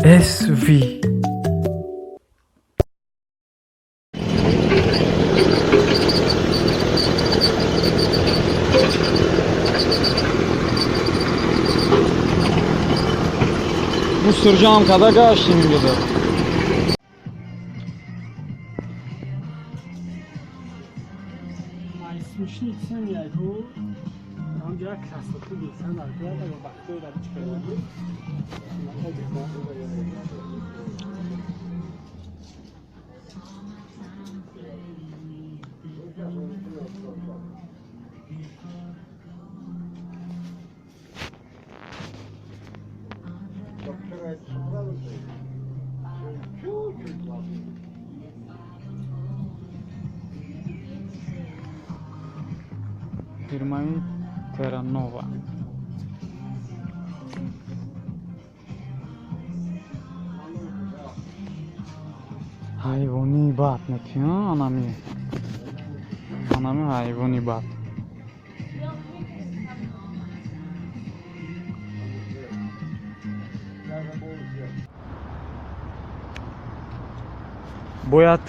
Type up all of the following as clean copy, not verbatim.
SV. Мусорҷам када гаштем инҷода. Фирмаи Терранова. Ҳайвони бад неки, анами. Анами ҳайвони бад. Бояд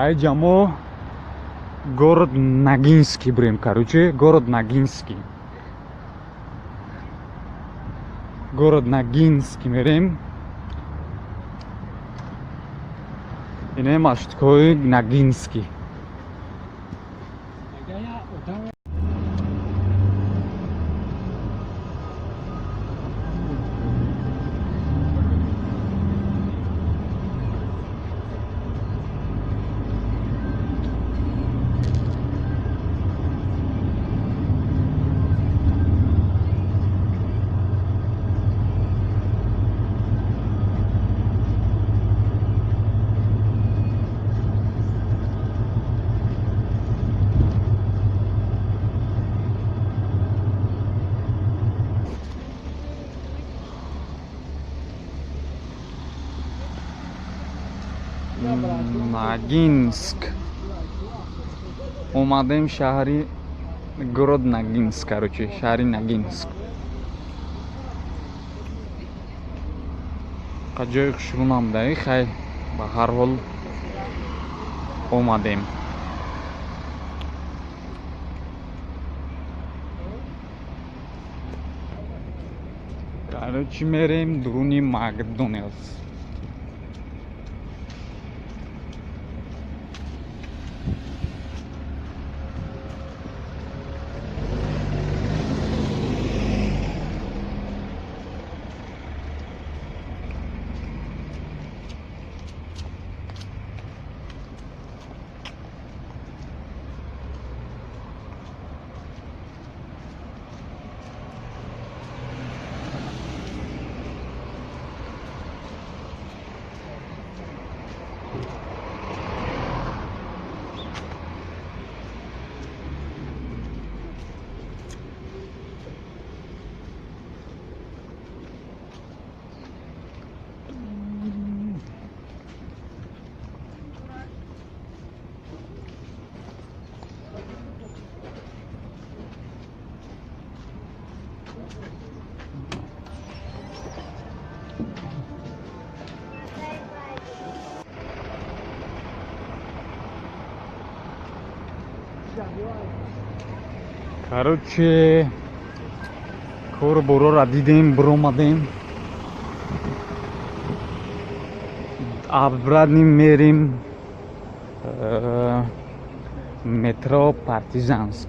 ай ҷамо город Ногинский бирем, короче, город Ногинский. Город Ногинский мерем. Ине маршруткаҳои Ногинский. Ногинск. Омадем шаҳри город Ногинск, короче, шаҳри Ногинск. Ҷои хушрӯнам даи, хай, ба ҳар ҳол омадем. Короче, мерем дуруни Макдоналдс. Короче, кору борора дидем, биромадем. Обратно мерем метро Партизанск.